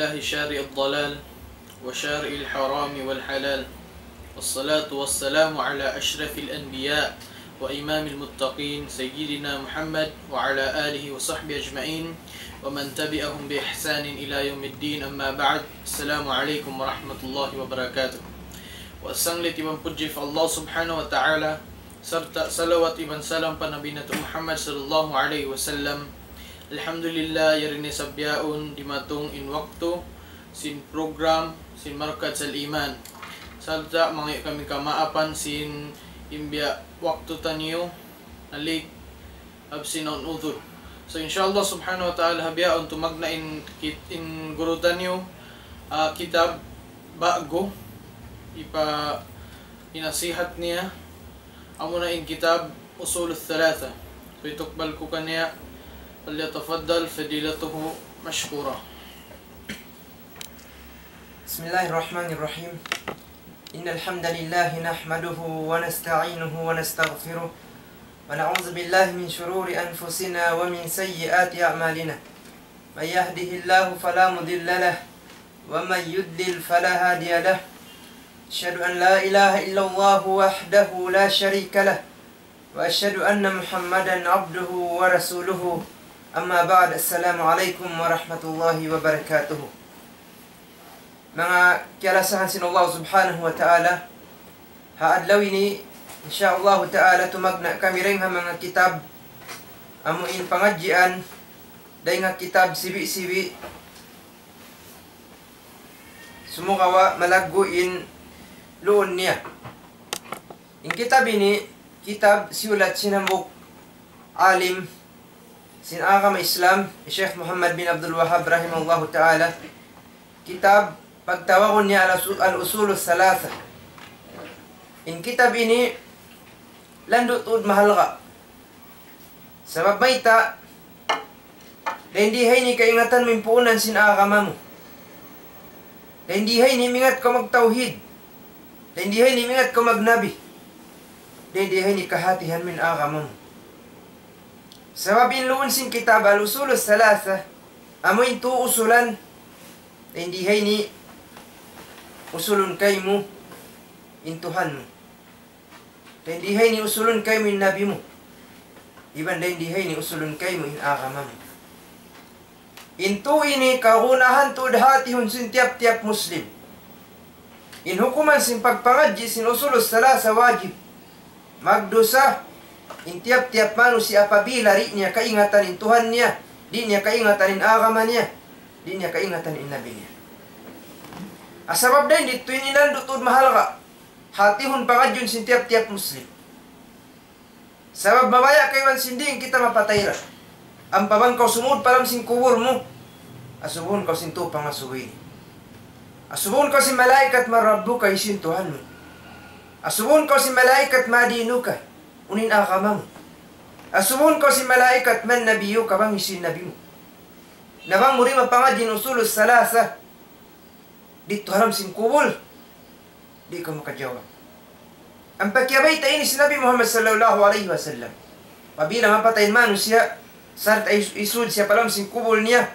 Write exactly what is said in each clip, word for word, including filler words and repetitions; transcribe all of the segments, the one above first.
الله شارع الضلال وشارع الحرام والحلال، والصلاة والسلام على أشرف الأنبياء وإمام المتقين سيدنا محمد وعلى آله وصحبه أجمعين ومن تبعهم بإحسان إلى يوم الدين، أما بعد. السلام عليكم ورحمة الله وبركاته. Wa sanglit iban pudji pa Allah Subhanahu wa Ta'ala, sarta' salawat iban salam pa Nabi natu' Muhammad sallallahu alayhi wasallam. Alhamdulillah, yari na isab bihaun dimatung in waktu sin program sin Markaz Al-Iman. Sarta' mangi' kami kamaapan sin in biya' waktu taniyu nalik absin awn udhur. So, insha Allah Subhanahu wa Ta'ala, ha bihaun tumagna' in kit-, in guru taniyu, ah, kitab ba'gu, ipa-, inasihat niya, amuna in kitab Usul Thalatha. So, itukbal ku kaniya, فليتفضل فضيلته مشكورا. بسم الله الرحمن الرحيم. إن الحمد لله نحمده ونستعينه ونستغفره، ونعوذ بالله من شرور أنفسنا ومن سيئات أعمالنا. من يهده الله فلا مضل له، ومن يضلل فلا هادي له. أشهد أن لا إله إلا الله وحده لا شريك له، وأشهد أن محمدا عبده ورسوله. أما بعد، السلام عليكم ورحمة الله وبركاته. Manga kiyalasahan sin Allah Subhanahu wa Ta'ala, ha adlaw ini, insha Allah Ta'ala, tumagna' kami dayn ha manga kitab, amu in pangadjian, dayn ha kitab sibi'-sibi', sumagawa' malaggu' in luun niya. In kitab ini, kitab siyulat sin hambuuk alim sin agama Islam, Sheikh Muhammad bin Abdul Wahhab rahimahullahu ta'ala. Kitab pagtawagun niya al-usu-, Al-Usul Thalatha. In kitab ini landu' tuud mahalga'. Sabab mayta', dayn di ha ini kaingatan mu in puunan sin agama mu. Dayn di ha ini mingat kaw magtawhid. Dayn di ha ini mingat kaw magnabi. Dayn di ha ini kahatihan mu in agama mu. Sabab in luun sin kitab Al-Usul Thalatha, amu in tū usulan, dayn di ha ini usulun kaymu in Tuhan mu. Dayn di ha ini usulun kaymu in Nabi mu. Iban dayn di ha ini usulun kaymu in agama mu. In tū ini kagunahan tuud hatihun sin tiyap-tiyap Muslim. In hukuman sin pagpangadji' sin Usul Thalatha wajib. Magdusa in tiyap-tiyap manusiya' apabila di' niya kaingatan in Tuhan niya, di' niya kaingatan in agama niya, di' niya kaingatan in Nabi niya. Sabab dayn didtu ini landu' tuud mahalga'. Hatihun pangadjiun sin tiyap-tiyap Muslim. Sabab mabaya' kaibanan sin di' kita mapatay da. Ampa bang kaw sumūd pa lawm sin kubul mu, asubuhun kaw sin tū pangasubu ini. Asubuhun kaw sin malaikat, "من ربك?" Hisiyu in Tuhan mu? Asubuhun kaw sin malaikat, "ما دينك?" Unu in agama mu? Asubuhun kaw sin malaikat, "من نبيك?" Bang hisiyu in nabi mu? Na bang mu di' mapangadji' in Usul Thalatha, didtu ha lawm sin kubul, di' kaw makajawab. Ampa kiyabayta' ini sin Nabi Muhammad sallallahu alayhi wasallam. Apabila mapatay in manusiya', sarta' is-, isūd siya pa lawm sin kubul niya,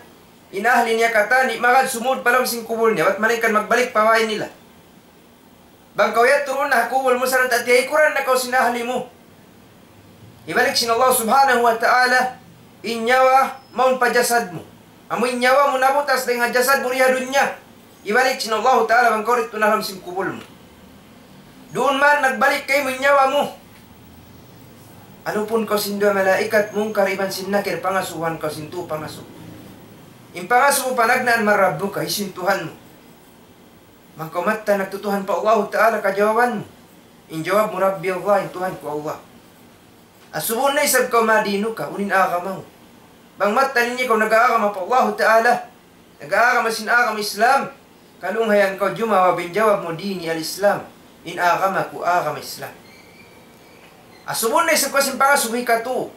in ahli niya katan di' magad sumūd pa lawm sin kubul niya, bat malayngkan magbalik pa bāy nila. Bang kaw yadtu duun na ha kubul mu, sarta' tiyaykuran na kaw sin ahli mu. Hibalik sin Allah Subhanahu wa Ta'ala in nyawa mawn pa jasad mu. Amu in nyawa mu nabutas dayn ha jasad mu di ha dunya. Hibalik sin Allah Ta'ala bang kaw didtu na ha lawm sin kubul mu. Duun man nagbalik kaymu in nyawa mu. Alupun kaw sin duwa malaikat, Munkar iban sin Nakir, pangasubuhan kaw sin tū pangasubu. In pangasubu panagnaan, "من ربك?" Hisiyu in Tuhan mu? Bang kaw mattan nagtutuhan pa Allahu Ta'ala, kajawaban mu, in jawab mu, "ربي الله, in Tuhan ku Allah." Asubuhun na isab kaw, "ما دينك?" Unu in agama mu? Bang mattan ini kaw nag-aagama pa Allahu Ta'ala, nag-aagama sin agama Islam, kalunghayan kaw jumawab, in jawab mu, "ديني الإسلام." In agama ku, agama Islam. Asubuhun na isab kaw sin pangasubu hikatū,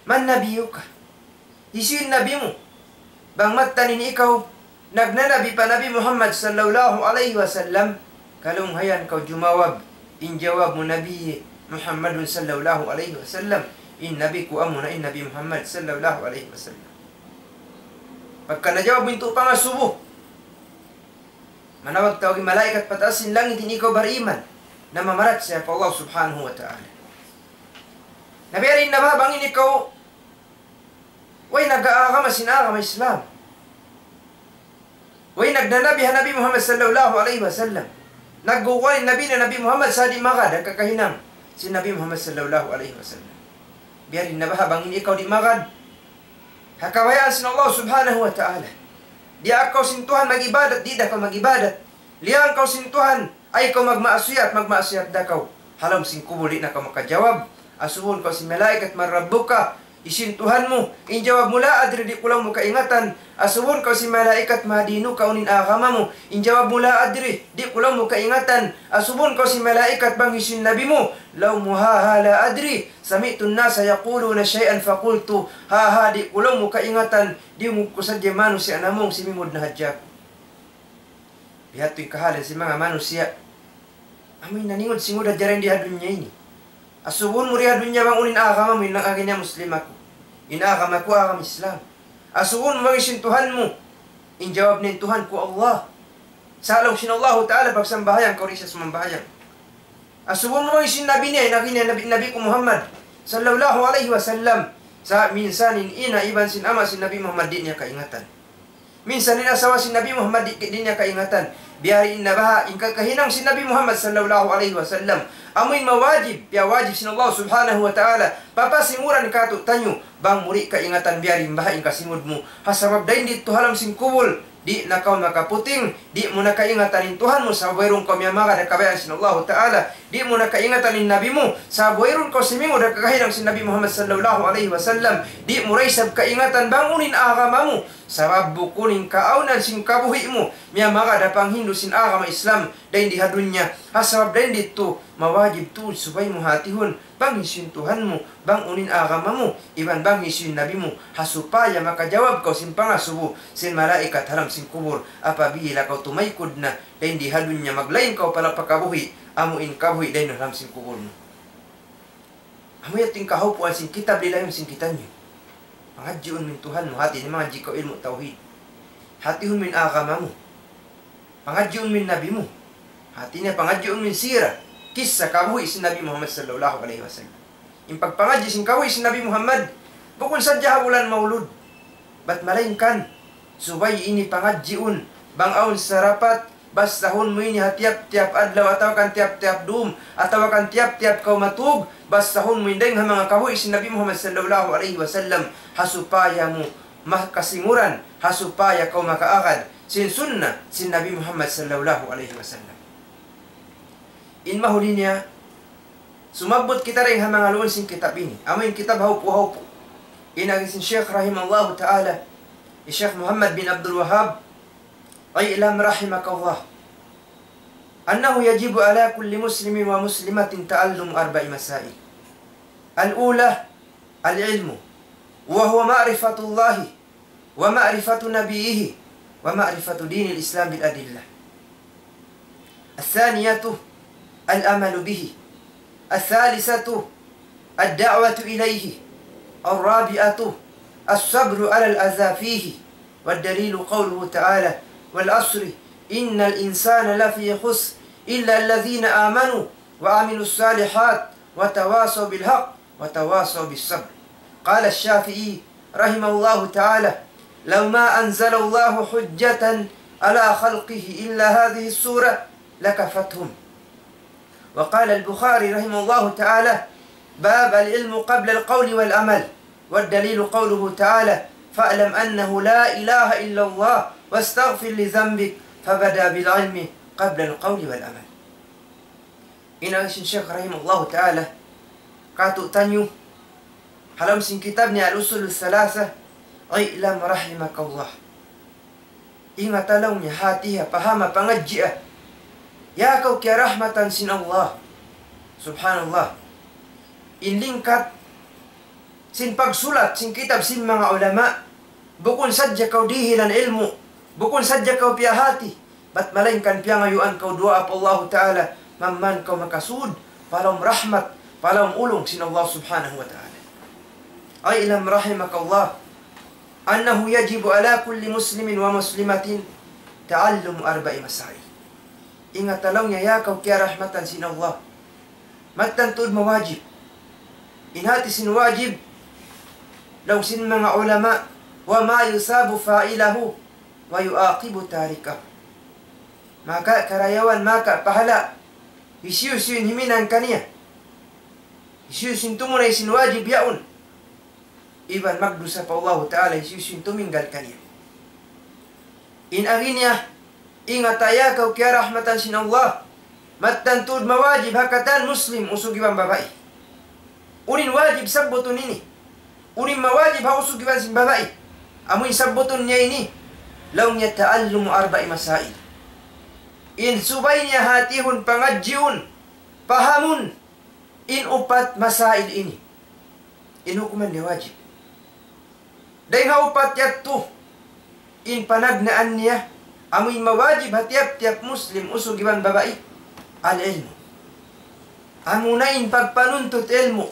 "من نبيك?" Hisiyu in nabi mu? Bang mattan ini ikaw nagnanabi pa Nabi Muhammad sallallahu alayhi wasallam, kalunghayan kaw jumawab, in jawab mu, "نبيي محمد صلى الله عليه وسلم." In nabi ku amuna in Nabi Muhammad sallallahu alayhi wasallam. Pagka najawab mu in tū pangasubu, manawag tawag in malaikat pa taas sin langit in ikaw bariman, namamarachaya pa Allah Subhanahu wa Ta'ala. Na biya' diin na ba bang in ikaw way nag-aagama sin agama Islam, way nagnanabi ha Nabi Muhammad sallallahu alayhi wasallam, nagguguwa' in nabi na Nabi Muhammad sa' di' magad ha kakahinang sin Nabi Muhammad sallallahu alayhi wasallam. Biya' diin na ba bang in ikaw di' magad ha kabayaan sin Allah Subhanahu wa Ta'ala. Diyaak kaw sin Tuhan mag-ibadat, di' da kaw mag-ibadat. Liyang kaw sin Tuhan, ay kaw magmaasiyat, magmaasiyat da kaw. Ha lawm sin kubul di' na kaw makajawab. Asubuhun kaw sin malaikat, "Man rabbuka?" Hisiyu in Tuhan mu? In jawab mu, "La adri," di' ku laung mu kaingatan. Asubuhun kaw sin malaikat, "Ma dinuka?" Unu in agama mu? In jawab mu, "La adri," di' ku laung mu kaingatan. Asubuhun kaw sin malaikat, "Bang hisiyu in nabi mu?" Laung mu, "Ha ha, la adri. Sami'tu an-nasa yaquluna shay'an faqultu, ha ha, di' ku laung mu kaingatan, diyungug ku sadja manusiya' namung simimud na hadja aku." Biya' hādtu in kahalan sin manga manusiya'. Amu in naningud-singud hadja dayn di ha dunya ini. Asubuhun mu di ha dunya bang unu in agama mu, in laung, "Agi niya Muslim aku. In agama ku agama Islam." Asubuhun mu bang hisiyu in Tuhan mu. In jawab niya, "In Tuhan ku Allah." Sa' laung sin Allahu Ta'ala, "Pagsambahayang kaw," di' siya sumambahayang. Asubuhun mu bang hisiyu in nabi niya, in agi niya Nabi, Nabi ku Muhammad sallallahu alayhi wasallam. Sa' minsan in ina' iban sin ama' sin Nabi Muhammad di' niya kaingatan. Minsan in asawa sin Nabi Muhammad di', di' niya kaingatan. Biya' diin na baha' in kakahinang sin Nabi Muhammad sallallahu alayhi wasallam. Amu in mawajib, piyawajib sin Allah Subhanahu wa Ta'ala pa pasinguran kātu'niyu, bang mu di' kaingatan biya' diin baha' in kasingud mu. Ha sabab dayn didtu ha lawm sin kubul, di' na kaw makaputing, di' mu na kaingatan in Tuhan mu, sabab wayruun kaw miyamagad ha kabayaan sin Allahu Ta'ala, di' mu na kaingatan in Nabi mu, sabab wayruun kaw simingud ha kakahinang sin Nabi Muhammad sallallahu alayhi wasallam, di' mu da isab kaingatan bang unu in agama mu, sabab bukun in kaawnan sin kabuhi' mu miyamagad ha panghindu' sin agama Islam dayn di ha dunya. Ha sabab dayn didtu, mawajib tuud subay mu hātihun bang hisiyu in Tuhan mu, bang unu in agama mu, iban bang hisiyu in Nabi mu, ha supaya makajawab kaw sin pangasubu sin malaikat ha lawm sin kubul, apabila kaw tumaykud na dayn di ha dunya, maglain kaw pa, pa kabuhi', amu in kabuhi' dayn ha lawm sin kubul mu. Amu yadtu in kahaupuan sin kitab, lilayun sin kitaniyu. Pangadjiun mu in Tuhan mu, hāti niya mangadji' kaw ilmu' tawhid. Hātihun mu in agama mu. Pangadjiun mu in Nabi mu. Hāti niya pangadjiun mu in sira, kissa, kabuhi' sin Nabi Muhammad sallallahu alayhi wasallam. In pagpangadji' sin kabuhi' sin Nabi Muhammad, bukun sadja ha bulan Maulud. Bat malaingkan, subay ini pangadjiun, bang awn sarapat, basahun mu ini ha tiyap-tiyap adlaw, atawa kan tiyap-tiyap dum, atawa kan tiyap-tiyap kaw matug, basahun mu in dayn ha manga kabuhi' sin Nabi Muhammad sallallahu alayhi wasallam, ha supaya mu makasinguran, ha supaya kaw makaagad sin sunna sin Nabi Muhammad sallallahu alayhi wasallam. In mahuli niya, sumabbut kita dayn ha manga luun sin kitab ini. Amu in kitab haupu'-haupu'. In agi sin Sheikh rahimahullahu ta'ala, hi Sheikh Muhammad bin Abdul Wahhab, اعلم رحمك الله أنه يجب على كل مسلم ومسلمة تعلم أربع مسائل. الأولى العلم، وهو معرفة الله ومعرفة نبيه ومعرفة دين الإسلام بالأدلة. الثانية العمل به. الثالثة الدعوة إليه. الرابعة الصبر على الأذى فيه. والدليل قوله تعالى: والعصر إن الإنسان لفي خسر إلا الذين آمنوا وعملوا الصالحات وتواصوا بالحق وتواصوا بالصبر. قال الشافعي رحمه الله تعالى: لو ما أنزل الله حجة على خلقه إلا هذه السورة لكفتهم. وقال البخاري رحمه الله تعالى: باب العلم قبل القول والعمل، والدليل قوله تعالى: فاعلم أنه لا إله إلا الله واستغفر لذنبك، فبدأ بالعلم قبل القول والعمل. In agi sin Sheikh rahimahullahu ta'ala, kātu'niyu, ha lawm sin kitab niya Al-Usul Thalatha, اعلم رحمك الله. Ingata laung niya, hātiha, pahama, pangadji'a. Ya kaw kiyarahmatan sin Allah. Subhanallah. In lingkat sin pagsulat sin kitab sin manga ulama, bukun sadja kaw dihilan ilmu', bukun sadja kaw piyahāti, bat malaingkan piyangayuan kaw duwaa pa Allahu Ta'ala, mamman kaw makasud pa lawm rahmat, pa lawm ulung sin Allah Subhanahu wa Ta'ala. اعلم رحمك الله أنه يجب على كل مسلم ومسلمة تعلم أربع مسائل. Ingat laung niya ya kaw kiyarahmatan sin Allah. Mattan tuud mawajib. In hati sin wajib, laung sin manga ulama, وما يثاب فاعله ويعاقب تاركه. Makakarayawan, makapahala'. Hisiyu-siyu in himinang kaniya. Hisiyu-siyu in tumunay sin wajib yaun. Iban magdusa pa Allahu Ta'ala hisiyu-siyu in tuminggal kaniya. In agi niya, ingat ya kaw kiyarahmatan sin Allah. Mattan tuud mawajib ha katan Muslim, usug iban babai. Unu in wajib sabbutun ini. Unu in mawajib ha usug iban sin babai. Amu in sabbutun niya ini. Laung niya تعلم أربع مسائل. In subay niya hatihun, pangadjiun, pahamun, in upat masail ini. In hukuman niya wajib. Dayn ha upat yadtu, in panagnaan niya, amu in mawajib ha tiyap-tiyap Muslim, usug iban babai, العلم. Amuna in pagpanuntut ilmu'.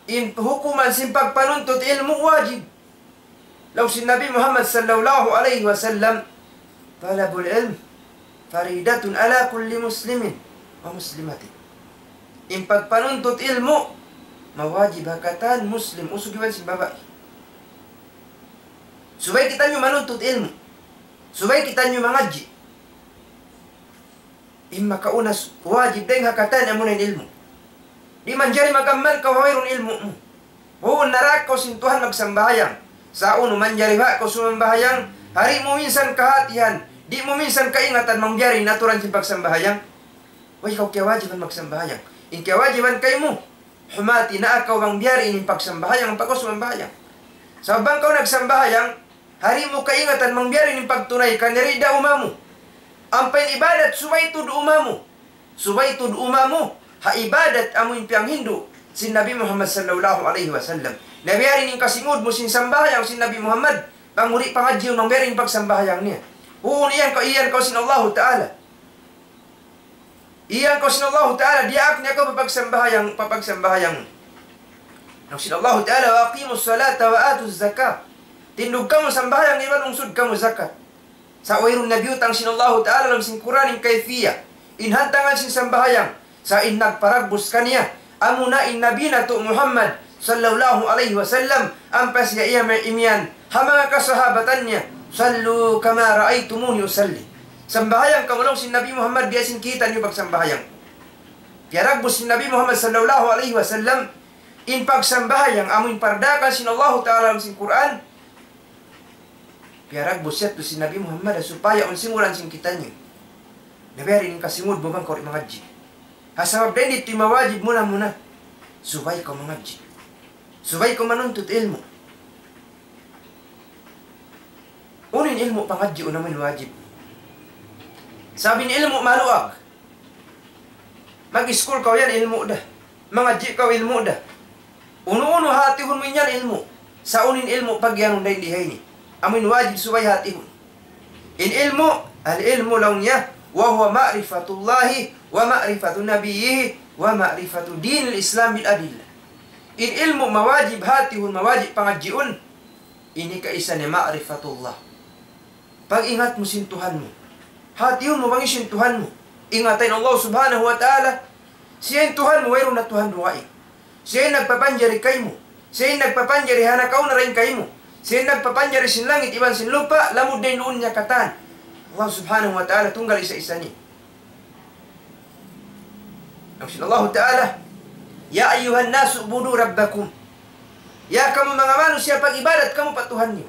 In hukuman sin pagpanuntut ilmu' wajib. Laung sin Nabi Muhammad sallallahu alayhi wasallam, طلب العلم فريضة على كل مسلم ومسلمة. In pagpanuntut ilmu', mawajib ha katan Muslim, usug iban sin babai. Subay kitaniyu manuntut ilmu'. Subay kitaniyu mangadji'. In makauna s-, wajib dayn ha katan amuna in ilmu'. Di' manjari mag-amal kaw ha wayruun ilmu' mu. Huun naraak kaw sin Tuhan magsambahayang. Sa' unu manjari ba kaw sumambahayang, di' mu minsan kahatihan, di' mu minsan kaingatan bang biya' diin in aturan sin pagsambahayang. Way kaw kiyawajiban magsambahayang. In kiyawajiban kaymu, humati na kaw bang biya' diin in pagsambahayang, pagkaw sumambahayang. Sa' bang kaw nagsambahayang, di' mu kaingatan bang biya' diin in pagtunay kaniya, di' da umamu. Ampa in ibadat subay tuud umamu. Subay tuud umamu ha ibadat amu in piyanghindu' sin Nabi Muhammad sallallahu alayhi wasallam. Na biya' diin in kasingud mu sin sambahayang sin Nabi Muhammad, bang mu di' pangadjiun bang biya' diin in pagsambahayang niya. Huun iyan kaw, iyan kaw sin Allahu Ta'ala. Iyan kaw sin Allahu Ta'ala, diyaak niya kaw pa pagsambahayang, pa pagsambahayang. Laung sin Allahu Ta'ala, وأقيموا الصلاة وآتوا الزكاة. Tindug kamu sambahayang iban lungsud kamu zakat. Sa' wayruun na biyutang sin Allahu Ta'ala ha lawm sin Qur'an in kayfiyya, in hantangan sin sambahayang, sa' in nagparagbus kaniya, amuna in Nabi natu' Muhammad sallallahu alayhi wasallam, ampa siya iya may imiyan ha manga kasahabatan niya, صلوا كما رأيتموني أصلي. Sambahayang kamu laung sin Nabi Muhammad biya' sin kitaniyu pagsambahayang. Piyaragbus sin Nabi Muhammad sallallahu alayhi wasallam in pagsambahayang, amu in pardaakan sin Allahu Ta'ala ha lawm sin Qur'an, piyaragbus yadtu sin Nabi Muhammad, supaya unu in simuran sin kitaniyu. Na biya' diin in kasingud mu bang kaw di' mangadji'. Ha sabab dayn didtu in mawajib muna-muna. Subay kaw mangadji'. Subay kaw manuntut ilmu'. Unu in ilmu' pangadjiun amu in wajib? Sabab in ilmu' maluag. Mag-iskul kaw yan ilmu' da. Mangadji' kaw ilmu' da. Unu-unu hatihun mu yan ilmu'. Sa' unu in ilmu' pagiyanun dayn di ha ini? Amu in wajib subay hatihun. In ilmu', العلم laung niya, وهو معرفة الله ومعرفة نبيه ومعرفة دين الإسلام بالأدلة. In ilmu' mawajib hatihun, mawajib pangadjiun, ini kaisa niya ma'rifatullah. Pag-ingat mu sin Tuhan mu. Hatihun mu bang hisiyu in Tuhan mu. Ingata in Allah Subhanahu wa Ta'ala. Siya in Tuhan mu, wayruun na Tuhan dugaing. Siya in nagpapanjari kaymu. Siya in nagpapanjari ha nakauna dayn kaymu. Siya in nagpapanjari sin langit iban sin lupa', lamud dayn duun niya katan. Allah Subhanahu wa Ta'ala, tunggal isa-isa niya. Laung sin Allahu Ta'ala, يا أيها الناس اعبدوا ربكم. Ya kamu manga manusiya', pag-ibadat kamu pa Tuhan niyu.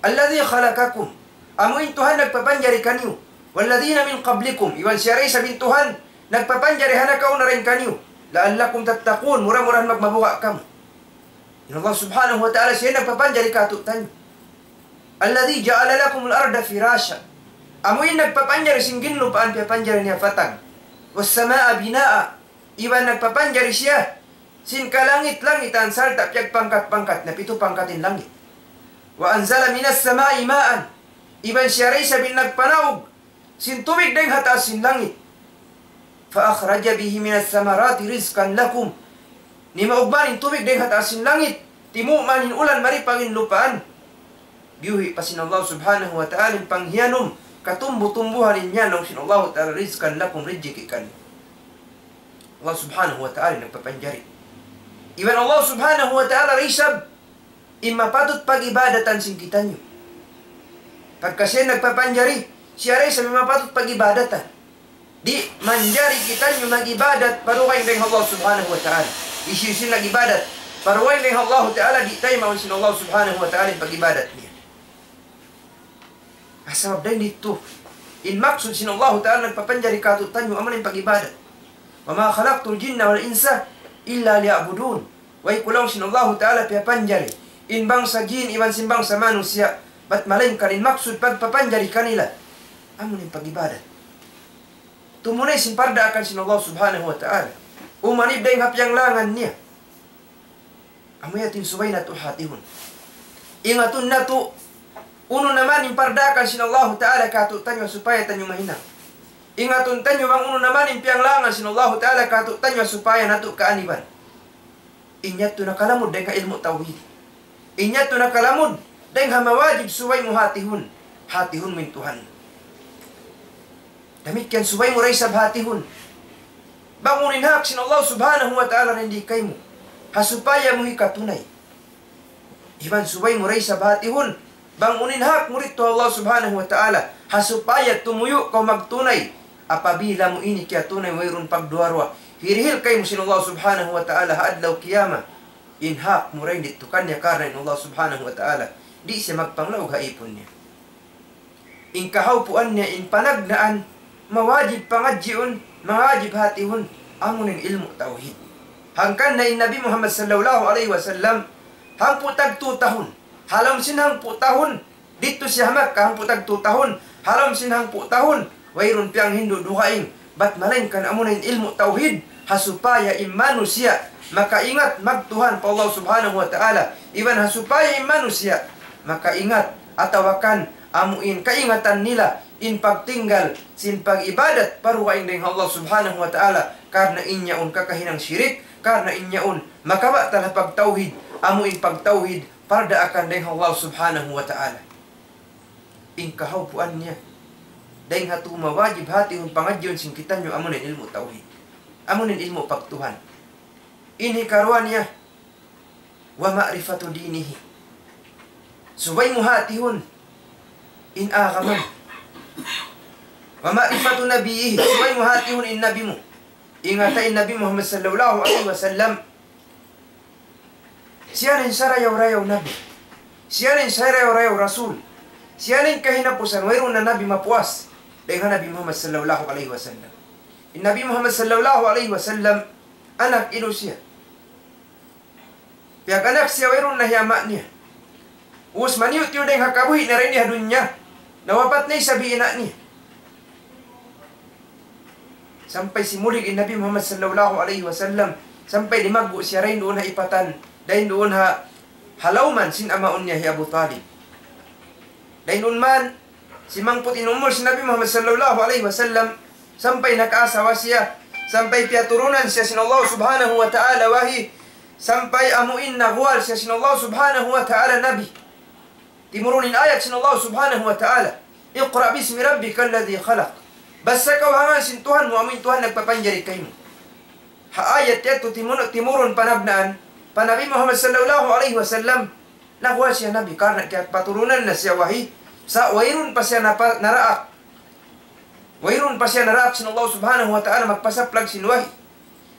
الذي خلقكم. Amu in Tuhan nagpapanjari kaniyu. والذين من قبلكم. Iban siya da isab in Tuhan nagpapanjari ha nakauna dayn kaniyu. لعلكم تتقون. Mura-murahan magmabuga' kamu. In Allah Subhanahu wa Ta'ala, siya in nagpapanjari kātu'niyu. الذي جعل لكم الأرض فراشا. Amu in nagpapanjari sin ginlupaan, piyapanjari niya patag. والسماء بناء. Iban nagpapanjari siya sin kalangit-langitan sarta' piyagpangkat-pangkat, na pitu pangkat in langit. وأنزل من السماء ماء. Iban siya da isab in nagpanaug sin tubig dayn ha taas sin langit. فأخرج به من الثمرات رزقا لكم. Nimaug man in tubig dayn ha taas sin langit, timu' man in ulan mari pa ginlupaan. Diyuhi' pa sin Allah Subhanahu wa Ta'ala in panghiyanum, katumbu-tumbuhan in yan laung sin Allah Ta'ala, رزقا لكم, rijiki kaniyu. Allah Subhanahu wa Ta'ala in nagpapanjari. Iban Allah Subhanahu wa Ta'ala da isab in mapatut pag-ibadatan sin kitaniyu. Pagka siya in nagpapanjari, siya da isab in mapatut pag-ibadatan. Di' manjari kitaniyu mag-ibadat pa dugaing dayn ha Allah Subhanahu wa Ta'ala. Hisiyu-siyu in nag-ibadat pa dugaing dayn ha Allah Ta'ala, di' taymaun sin Allah Subhanahu wa Ta'ala in pag-ibadat niya. Ah, sabab dayn didtu, in maksud sin Allah Ta'ala nagpapanjari kātu'niyu amuna in pag-ibadat. وما خلقت الجن والإنس إلا ليعبدون. Way ku laung sin Allahu Ta'ala piyapanjari in bangsa jin iban sin bangsa manusiya', bat malaingkan in maksud pagpapanjari kanila, amuna in pag-ibadat. Tumunay sin pardaakan sin Allah Subhanahu wa Ta'ala. Umanib dayn ha piyanglangan niya. Amu yadtu in subay natu' hatihun. Ingatun natu', unu na man in pardaakan sin Allahu Ta'ala kātu'niyu supaya taniyu mahinang. Ingatun taniyu bang unu na man in piyanglangan sin Allahu Ta'ala kātu'niyu supaya natu' kaaniban. In yadtu nakalamud dayn ha ilmu' tawhid. In yadtu nakalamud dayn ha mawajib subay mu hatihun. Hatihun mu in Tuhan. Damikkiyan subay mu da isab hatihun bang unu in hak sin Allah Subhanahu wa Ta'ala dayn di kaymu, ha supaya mu hikatunay. Iban subay mu da isab hatihun bang unu in hak mu didtu ha Allah Subhanahu wa Ta'ala, ha supaya tumuyu' kaw magtunay. Apabila mu ini kiyatunay wayruun pagduwa-ruwa, hirihil kaymu sin Allah Subhanahu wa Ta'ala ha adlaw qiyamah in hak mu dayn didtu kaniya karna' in Allah Subhanahu wa Ta'ala di' siya magpanglaug ha ipun niya. In kahawpuan niya, in panagnaan, mawajib pangadjiun, mawajib hatihun, amuna in ilmu' tawhid. Hangkan na in Nabi Muhammad sallallahu alayhi wasallam, hangpu' tagtu tahun, ha lawm sin hangpu' tahun, didtu siya ha Makkah hangpu' tagtu tahun, ha lawm sin hangpu' tahun, wayruun piyanghindu' dugaing, bat malaingkan amuna in ilmu' tawhid, ha supaya in manusiya' makaingat magtuhan pa Allah Subhanahu wa Ta'ala, iban ha supaya in manusiya' makaingat atawa kan amu in kaingatan nila in pagtinggal sin pag-ibadat pa dugaing dayn ha Allah Subhanahu wa Ta'ala, karna' in yaun kakahinang shirik, karna' in yaun makabatal ha pagtawhid, amu in pagtawhid pardaakan dayn ha Allah Subhanahu wa Ta'ala. In kahawpuan niya, dayn ha tu mawajib hatihun pangadjiun sin kitaniyu amuna in ilmu' tawhid. Amuna in ilmu' pagtuhan. In hikaruwa niya, ومعرفة دينه. Subay mu hatihun in agama mu. ومعرفة نبيه. Subay mu hatihun in nabi mu. Ingata in Nabi Muhammad sallallahu alayhi wasallam. Siya na in sarayaw-rayaw nabi. Siya na in sarayaw-rayaw rasul. Siya na in kahinapusan, wayruun na nabi mapuas dayn ha Nabi Muhammad sallallahu alayhi wasallam. In Nabi Muhammad sallallahu alayhi wasallam, anak ilu siya. Piyag-anak siya, wayruun na hi ama' niya. Ubus maniyu-tiyu dayn ha kabuhi' niya dayn di ha dunya, nawapat na isab hi ina' niya. Sampay simulig in Nabi Muhammad sallallahu alayhi wasallam, sampay dimaggu' siya dayn duun ha ipatan, dayn duun ha, ha lawman sin amaun niya hi Abu Talib. Dayn duun man, simangput in umul sin Nabi Muhammad sallallahu alayhi wasallam, sampay nakaasawa siya, sampay piyaturunan siya sin Allah Subhanahu wa Ta'ala wahi, sampay amu in naguwal siya sin Allah Subhanahu wa Ta'ala nabi. Timurun in ayat sin Allah Subhanahu wa Ta'ala, اقرأ باسم ربك الذي خلق. Basa kaw ha ngan sin Tuhan mu, amu in Tuhan nagpapanjari kaymu. Ha ayat yadtu timun-, timurun panagnaan pa Nabi Muhammad sallallahu alayhi wasallam, naguwal siya nabi karna' kiyapaturunan na siya wahi, sa' wayruun pa siya napa-, naraak. Wayruun pa siya naraak sin Allah Subhanahu wa Ta'ala magpasaplag sin wahi.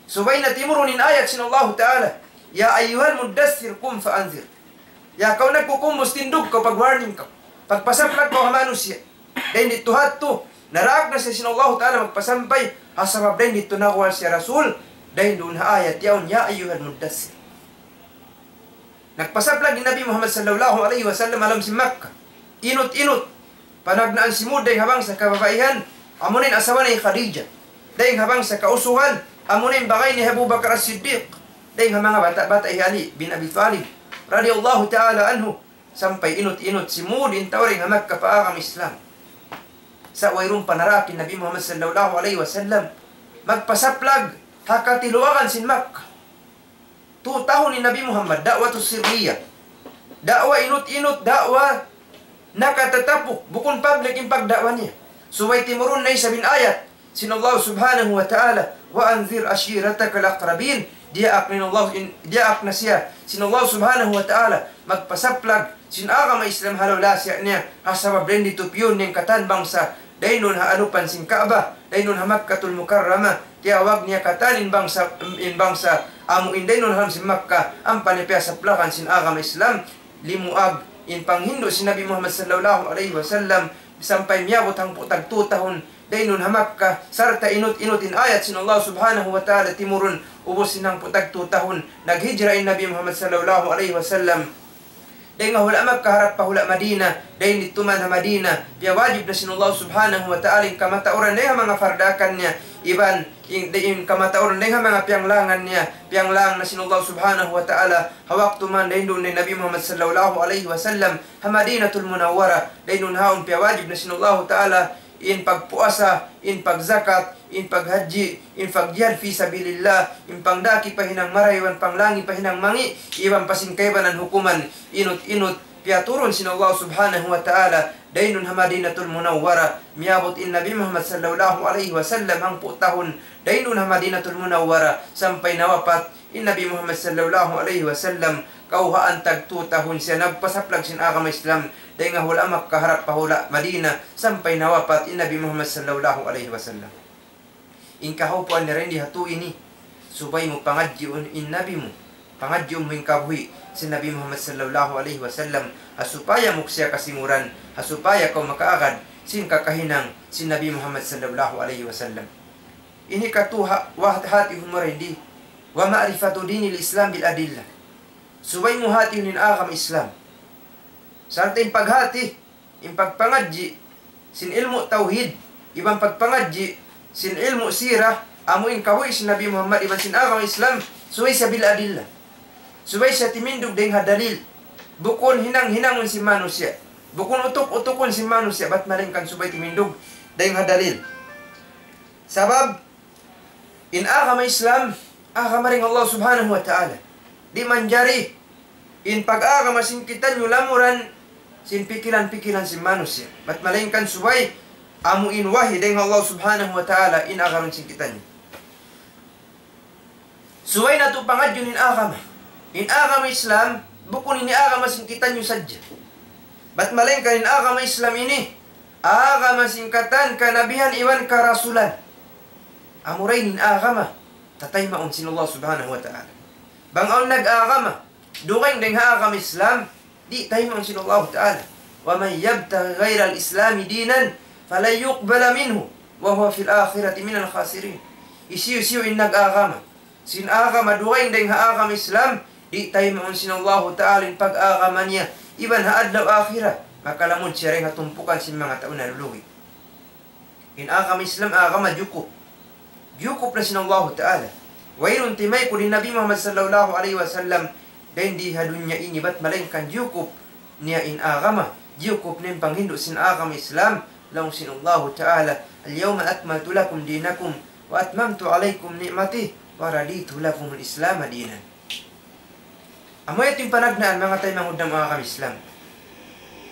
Subay na timurun in ayat sin Allah Ta'ala, يا أيها المدثر قم فأنذر. Ya kaw nagkukumbus, tindug kaw, pag-warning kaw, pagpasaplag kaw ha manusiya'. Dayn didtu hadtu, naraak na siya sin Allahu Ta'ala magpasampay, ha sabab dayn didtu naguwal siya Rasul, dayn duun ha ayat yaun, يا أيها المدثر. Nagpasaplag in Nabi Muhammad sallallahu alayhi wasallam ha lawm sin Makkah. Inut-inut, panagnaan simud dayn ha bangsa kababaihan, amuna in asawa niya hi Khadijah. Dayn ha bangsa kausugan, amuna in bagay ni Abu Bakar As-Siddiq. Dayn ha manga bata'-bata' hi Ali bin Abi Talib, radiyallahu ta'ala anhu. Sampay inut-inut simud in tau dayn ha Makkah pa agama Islam. Sa' wayruun pa naraak in Nabi Muhammad sallallahu alayhi wasallam magpasaplag ha katiluagan sin Makkah. Tu tahun in Nabi Muhammad, da'watu sirriya. Da'wa inut-inut, da'wa nakatatapuk, bukun public in pagda'wa niya. Subay timurun na isab in ayat sin Allah Subhanahu wa Ta'ala, وأنذر عشيرتك الأقربين. Diyaak na in Allah, in, diyaak na siya sin Allah Subhanahu wa Ta'ala magpasaplag sin agama Islam ha lawlasiya niya, ha sabab dayn di tupiun niya in katan bangsa, dayn duun ha alupan sin Ka'bah, dayn duun ha Makkatul Mukarramah, tiyawag niya katan in bangsa, in bangsa, amu in dayn duun ha lawm sin Makkah, ampa niya piyasaplagan sin agama Islam, limuag in panghindu' sin Nabi Muhammad sallallahu alayhi wasallam, sampay miyabut hangpu' tagtū tahun, dayn duun ha Makkah, sarta' inut-inut in ayat sin Allah Subhanahu wa Ta'ala timurun, ubus sin hangpu' tagtū tahun, naghijra in Nabi Muhammad sallallahu alayhi wasallam. Dayn ha hula' Makkah harap pa hula' Madina, dayn didtu man ha Madina, piyawajib na sin Allah Subhanahu wa Ta'ala in kamatauran dayn ha manga pardakan niya, iban in, in kamatauran dayn ha manga piyanglangan niya, piyanglang na sin Allah Subhanahu wa Ta'ala, ha waktu man dayn duun na in Nabi Muhammad sallallahu alayhi wasallam, ha Madinatul Munawwarah, dayn duun ha yaun piyawajib na sin Allah Ta'ala, in pagpuasa, in pagzakat, in paghajji, in pagjihad fi sabilillah, in pangdaki pa hinang marayaw iban panglangi pa hinang mangi', iban pa sin kaibanan hukuman, inut-inut, piyaturun sin Allah Subhanahu wa Ta'ala, dayn duun ha Madinatul Munawwarah, miyabut in Nabi Muhammad sallallahu alayhi wasallam hangpu' tahun, dayn duun ha Madinatul Munawwarah, sampay nawapat, in Nabi Muhammad sallallahu alayhi wasallam, kawhaan tagtū tahun siya nagpasaplag sin agama Islam, dayn ha hula' Makkah harap pa hula' Madina, sampay nawapat in Nabi Muhammad sallallahu alayhi wasallam. In kahaupuan niya dayn di ha tū ini, subay mu pangadjiun in Nabi mu, pangadjiun mu in kabuhi' sin Nabi Muhammad sallallahu alayhi wasallam, ha supaya mu siya kasinguran, ha supaya kaw makaagad sin kakahinang sin Nabi Muhammad sallallahu alayhi wasallam. Ini katu ha-, wa-, hatihun mu dayn di, ومعرفة دين الإسلام بالأدلة. Subay mu hatihun in agama Islam. Sarta' in paghati, in pagpangadji' sin ilmu' tawhid, iban pagpangadji' sin ilmu' sirah, amu in kabuhi' sin Nabi Muhammad iban sin agama Islam, subay siya بالأدلة. Subay siya timindug dayn ha dalil. Bukun hinang-hinangun sin manusiya'. Bukun utuk-utukun sin manusiya', bat malaingkan subay timindug dayn ha dalil. Sabab, in agama Islam, agama dayn Allah Subhanahu wa Ta'ala. Di' manjari in pag-agama sin kitaniyu lamuran sin pikilan-pikilan sin manusiya'. Bat malaingkan subay, amu in wahi dayn Allah Subhanahu wa Ta'ala in agarun sin kitaniyu. Subay natu' pangadjiun in agama. In agama Islam, bukun ini agama sin kitaniyu sadja. Bat malaingkan in agama Islam ini, agama sin katan kanabihan iban karasulan. Amura ini in agama, tataymaun sin Allah Subhanahu wa Ta'ala. Bang awn nag-agama, dugaing dayn ha agama Islam, di' taymaun sin Allah Ta'ala. ومن يبتغ غير الإسلام دينا فلن يقبل منه وهو في الآخرة من الخاسرين. Hisiyu-siyu in nag-agama sin agama dugaing dayn ha agama Islam, di' taymaun sin Allah Ta'ala in pag-agama niya, iban ha adlaw akhirat, makalamud siya dayn ha tumpukan sin manga tau nalulugi. In agama Islam, agama jukup. Jukup na sin Allahu Ta'ala. Wayruun timaykud hi Nabi Muhammad sallallahu alayhi wasallam dayn di ha dunya ini bat malaingkan jukup niya in agama. Jukup niya in panghindu' sin agama Islam. Laung sin Allahu Ta'ala, اليوم أكملت لكم دينكم وأتممت عليكم نعمتي ورضيت لكم الإسلام دينا. Amu yadtu in panagnaan manga taymanghud namu' agama Islam.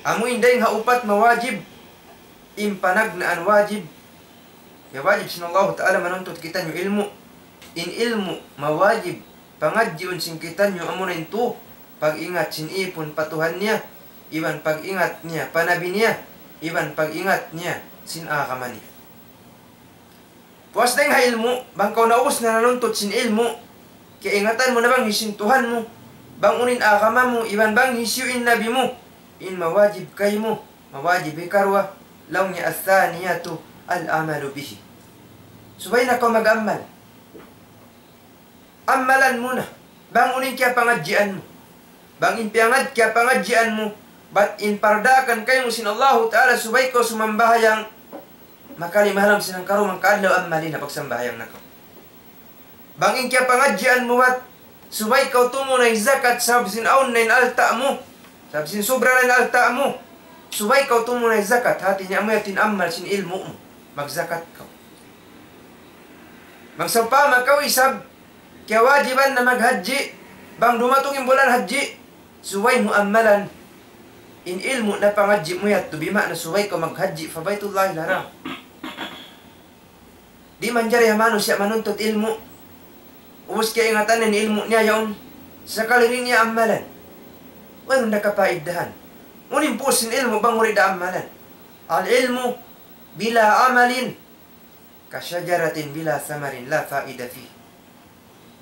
Amu in dayng ha upat mawajib, in panagnaan wajib. Ya wajib sin Allahu Ta'ala manuntut kitaniyu ilmu'. In ilmu' mawajib pangadjiun sin kitaniyu amuna in tu, pag-ingat sin ipun pa Tuhan niya, iban pag-ingat niya pa Nabi niya, iban pag-ingat niya sin agama niya. Puas dayng ha ilmu', bang kaw naubus na nanuntut sin ilmu', kaingatan mu na bang hisiyu in Tuhan mu, bang unu in agama mu, iban bang hisiyu in Nabi mu, in mawajib kaymu, mawajib hikaruwa, laung niya الثانية العمل به. Subay na kaw mag-amal. Amalan mu na. Bang unu in kiyapangadjian mu. Bang in piyangad-, kiyapangadjian mu, bat in pardaakan kaymu sin Allahu Ta'ala subay kaw sumambahayang, makalima ha lawm sin hangkaruwa mangkaadlaw amalin na pagsambahayang na kaw. Bang in kiyapangadjian mu bat, subay kaw tumunay zakat sabab sin awn na in alta' mu, sabab sin subra na in alta' mu, subay kaw tumunay zakat, hati niya amu yadtu in amal sin ilmu' mu, magzakat kaw. Bang sawpama kaw isab, kiyawajiban na maghajji, bang dumatung in bulan hajji, subay mu amalan. In ilmu' na pangadji' mu yadtu, bima'na subay kaw maghadji' pa Baytullahil Haram. Di' manjari ha manusiya' manuntut ilmu', ubus kiyaingatan niya in ilmu' niya yaun, sakali di' niya ammalan. Wayruun da kapaiddahan. Unu in puas sin ilmu' bang wala' da ammalan? العلم بلا عمل كشجرة بلا ثمر لا فائدة فيه.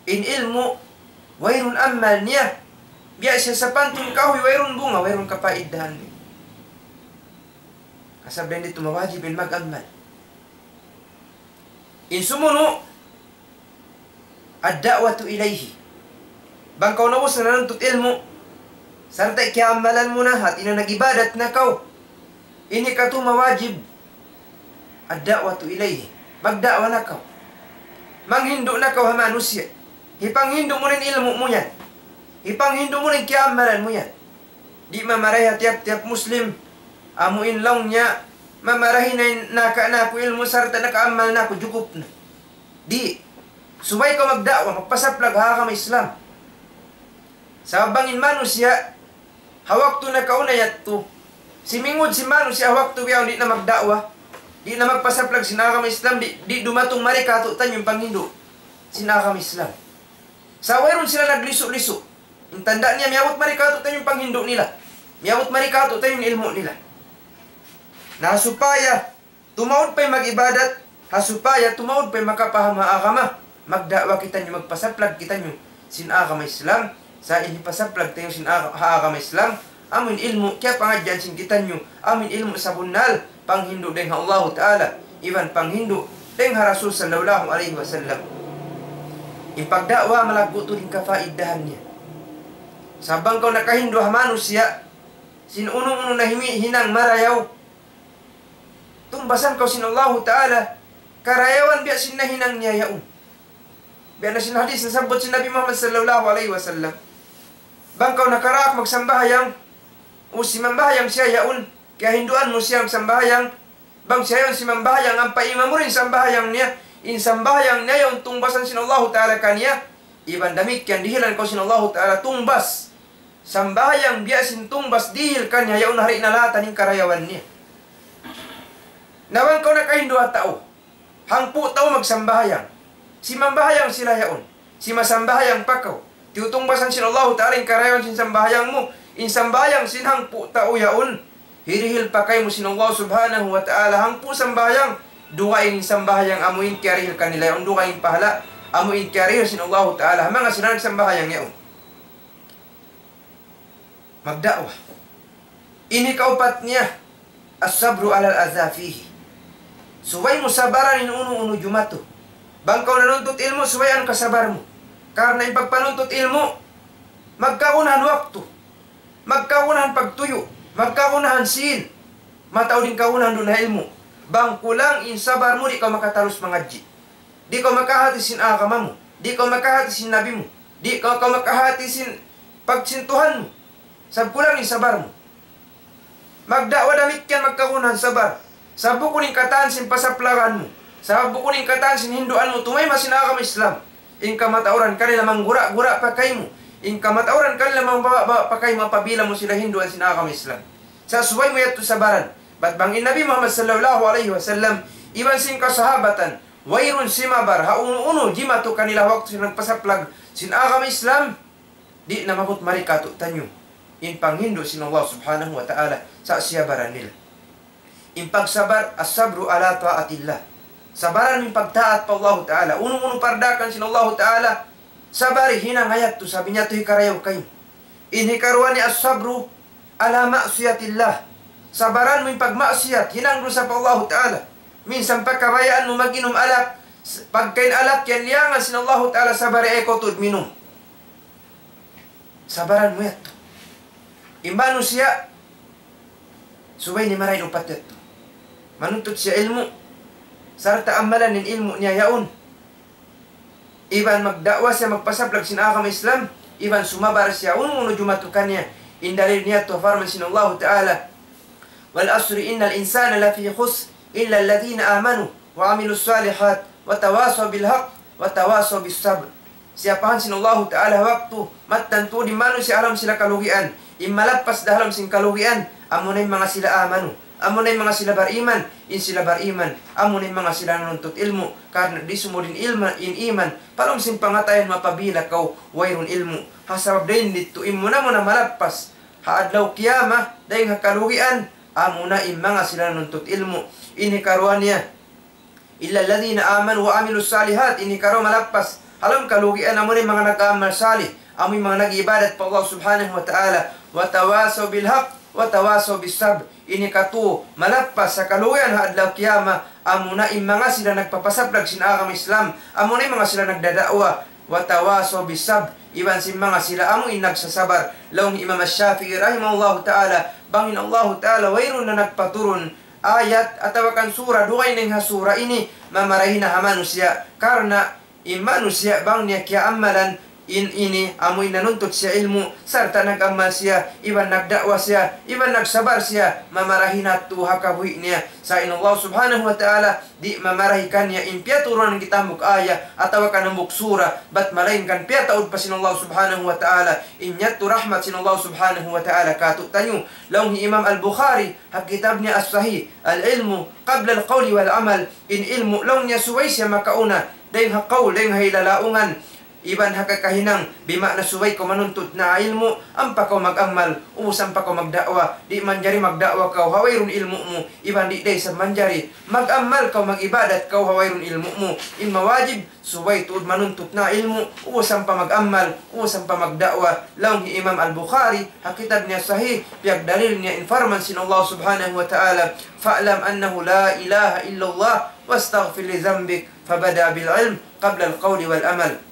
In ilmu', wayruun ammal niya, biya' siya sapantun kahuy wayruun bunga, wayruun kapaiddahan niya. Sabab dayn ditu mawajib in mag-ammal. In sumunu', الدعوة إليه. Bang kaw naubus na nanuntut ilmu', sarta' kiyaammalan mu na, hati na nag-ibadat na kaw. Ini katu' mawajib. الدعوة إليه. Magda'wa na kaw. Manghindu' na kaw ha manusiya'. Hipanghindu' mu na in ilmu' mu yan. Hipanghindu' mu na in kiyaammalan mu yan. Di' mamarahi ha tiyap-tiyap Muslim, amu in laung niya, mamarahi na in naka-, naku' ilmu' sarta' nakaammal na aku, jukup na. Di'. Subay kaw magda'wa, magpasaplag ha agama Islam. Sabab bang in manusiya', ha waktu nakauna yadtu, simingud sin manusiya' ha waktu bihaun di' na magda'wa, di' na magpasaplag sin agama Islam, di', di' dumatung mari kātu'niyu in panghindu' sin agama Islam. Sa' wayruun sila naglisu'-lisu'. In tanda' niya miyabut mari kātu'niyu in panghindu' nila. Miyabut mari kātu'niyu in ilmu' nila. Na supaya tumaud pa in mag-ibadat, ha supaya tumaud pa in makapaham ha agama, magda'wa kitaniyu, magpasaplag kitaniyu sin agama Islam, sa' in hipasaplag taniyu sin aga-, ha agama Islam, amu in ilmu' kiyapangadjian sin kitaniyu, amu in ilmu' sabunnal, panghindu' dayn ha Allahu Ta'ala, iban panghindu' dayn ha Rasul sallallahu alayhi wasallam. In pagda'wa malaggu' tuud in kapaiddahan niya. Sa' bang kaw nakahindu' ha manusiya', sin unu-unu na himi-, hinang marayaw, tungbasan kaw sin Allahu Ta'ala, karayawan biya' sin nahinang niya yaun. Biya' na sin hadith nasabbut sin Nabi Muhammad sallallahu alayhi wasallam. Bang kaw nakaraak magsambahayang, u simambahayang siya yaun, kiyahinduan mu siya magsambahayang, bang siya yaun simambahayang, ampa imamu in sambahayang niya, in sambahayang niya yaun tungbasan sin Allahu Ta'ala kaniya, iban damikkiyan dihilan kaw sin Allahu Ta'ala tungbas. Sambahayang biya' sin tungbas dihil kaniya yaun, hari' nalatan in karayawan niya. Na bang kaw nakahindu' ha tau, hangpu' tau magsambahayang. Simambahayang sila yaun. Simasambahayang pa kaw. Tiyutungbasan sin Allahu Ta'ala in karayawan sin sambahayang mu. In sambahayang sin hangpu' tau yaun, hirihil pa kaymu sin Allah Subhanahu wa Ta'ala. Hangpu' sambahayang, dugaing in sambahayang amu in kiyarihil kanila yaun, dugaing in pahala' amu in kiyarihil sin Allahu Ta'ala ha manga sila nagsambahayang yaun. Magda'wa. Ini kaupat niya, الصبر على الأذى فيه. Subay mu sabaran in unu-unu jumatu. Bang kaw nanuntut ilmu', subayan kasabar mu. Karna' in pagpanuntut ilmu', magkaunahan waktu, magkaunahan pagtuyu', magkaunahan sīn. Mataud in kaunahan duun ha ilmu'. Bang kulang in sabar mu, di' kaw makatalus mangadji'. Di' kaw makahati sin agama mu. Di' kaw makahati sin nabi mu. Di' kaw, kaw makahati sin pagsintuhan mu. Sabab kulang in sabar mu. Magda'wa damikkiyan magkaunahan sabar. Sabab bukun in katan sin pasaplagan mu. Sabab bukun in katan sin hinduan mu tumayma' sin agama Islam. In kamatauran kanila manggura'-gura' pa kaymu. In kamatauran kanila mangbawa'-bawa' pa kaymu apabila mu sila hinduan sin agama Islam. Sa' subay mu yadtu sabaran. Bat bang in Nabi Muhammad sallallahu alayhi wasallam, iban sin kasahabatan, wayruun simabar ha unu-unu jimatu kanila waktu sin nagpasaplag sin agama Islam, di' na maabut mari katu'taniyu in panghindu' sin Allah Subhanahu wa Ta'ala, sa' siyabaran nila. In pagsabar, الصبر على طاعة الله. Sabaran in pagtaat pa Allahu Ta'ala. Unu-unu pardakan sin Allahu Ta'ala, sabari hinang yadtu, sabab in yadtu hikarayaw kaymu. In hikaruwa niya الصبر على معصية الله. Sabaran mu in pagmaksiyat, hinang dusa pa Allahu Ta'ala. Minsan pagkabayaan mu mag-inum alak, s-, pagkahi in alak yan liyangan sin Allahu Ta'ala, sabari ayaw kaw tuud minum. Sabaran mu yadtu. In manusiya', subay niya marayaw upat yadtu. Manuntut siya ilmu', sarta' amalan in ilmu' niya yaun. Iban magda'wa siya, magpasaplag sin agama Islam, iban sumabar siya, unu-unu jumatu kaniya. In dalil niya yadtu parman sin Allahu Ta'ala, والعصر إن الإنسان لفي خسر إلا الذين آمنوا وعملوا الصالحات وتواصوا بالحق وتواصوا بالصبر. Siyapahan sin Allahu Ta'ala waktu, mattan tuud in manusiya' ha lawm sila kalugian, in malappas da ha lawm sin kalugian, amuna in manga sila amanu, amuna in manga sila bariman, in sila bariman, amuna in manga sila nanuntut ilmu', karna' di' sumud in ilma-, in iman, pa lawm sin pangatayan mu apabila kaw wayruun ilmu'. Ha sabab dayn didtu in muna-muna malappas ha adlaw kiyamat, dayn ha kalugian, amuna in manga sila nanuntut ilmu'. In hikaruwa niya, إلا الذين آمنوا وعملوا الصالحات, in hikaruwa malappas ha lawm kalugian, amuna in manga nag-amal salih, amu in manga nag-ibadat pa Allah Subhanahu wa Ta'ala, وتواصوا بالحق وتواصوا بالصبر. In hikatu malappas ha kalugian ha adlaw kiyamat, amuna in manga sila nagpapasaplag sin agama Islam, amuna in manga sila nagdada'wa, وتواصوا بالصبر, iban sin manga sila amu in nagsasabar. Laung Imam Ash-Shafi'i rahimahullahu ta'ala, bang in Allahu Ta'ala wayruun na nagpaturun ayat atawa kan sura dugaing dayn ha sura ini, mamarahi na ha manusiya'. Karna' in manusiya' bang niya kiyaamalan in ini, amu in nanuntut siya ilmu', sarta' nag-amal siya, iban nagda'wa siya, iban nagsabar siya, mamarahi na tuud ha kabuhi' niya. Sa' in Allah Subhanahu wa Ta'ala di' mamarahi kaniya in piyaturunan kita hambuuk ayat atawa kan hambuuk sura, bat malaingkan piyataud pa sin Allah Subhanahu wa Ta'ala, in yadtu rahmat sin Allah Subhanahu wa Ta'ala kātu'niyu. Laung hi Imam Al-Bukhari ha kitab niya As-Sahih, العلم قبل القول والعمل, in ilmu' laung niya subay siya makauna dayn ha qawl, dayn ha hilalaungan, iban ha kakahinang, bima'na subay kaw manuntut na ilmu', ampa kaw mag-amal, ubus ampa kaw magda'wa. Di' manjari magda'wa kaw ha wayruun ilmu' mu, iban di' da isab manjari mag-amal kaw, mag-ibadat kaw ha wayruun ilmu' mu. In mawajib, subay tuud manuntut na ilmu', ubus ampa mag-amal, ubus ampa magda'wa. Laung hi Imam Al-Bukhari ha kitab niya Sahih, piyagdalil niya in parman sin Allah Subhanahu wa Ta'ala, فاعلم أنه لا إله إلا الله واستغفر لذنبك، فبدأ بالعلم قبل القول والعمل.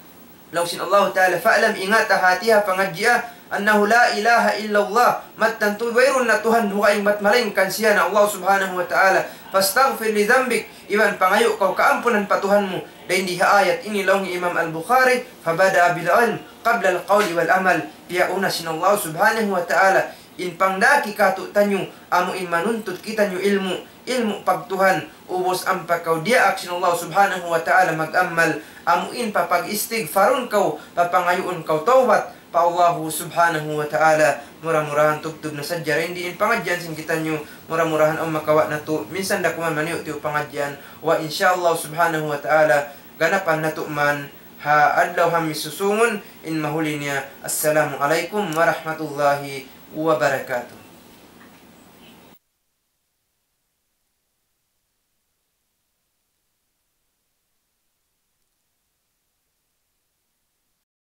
Laung sin Allahu Ta'ala, فاعلم, ingata, hati ha pangadji', أنه لا إله إلا الله, mattan tuud wayruun na Tuhan dugaing bat malaingkan siya na Allah Subhanahu wa Ta'ala. فاستغفر لذنبك, iban pangayu' kaw kaampunan pa Tuhan mu. Dayn di ha ayat ini laung Imam Al-Bukhari, فبدأ بالعلم قبل القول والعمل. Piyauna sin Allah Subhanahu wa Ta'ala in pangdaki kātu'niyu, amu in manuntut kitaniyu ilmu', ilmu' pagtuhan, ubus ampa kaw diyaak sin Allah Subhanahu wa Ta'ala mag-amal, amu in papag-istighfarun kaw, papangayuun kaw tawbat pa Allah Subhanahu wa Ta'ala. Mura-murahan tubtub na sadja dayn di in pangadjian sin kitaniyu, mura-murahan awn makawa' natu', minsan da kuman maniyu'-tiyu' pangadjian, wa insha Allah Subhanahu wa Ta'ala, ganapan natu' man ha adlaw Hamis susungun, in mahuli niya. Assalamu alaykum warahmatullahi wabarakatuh.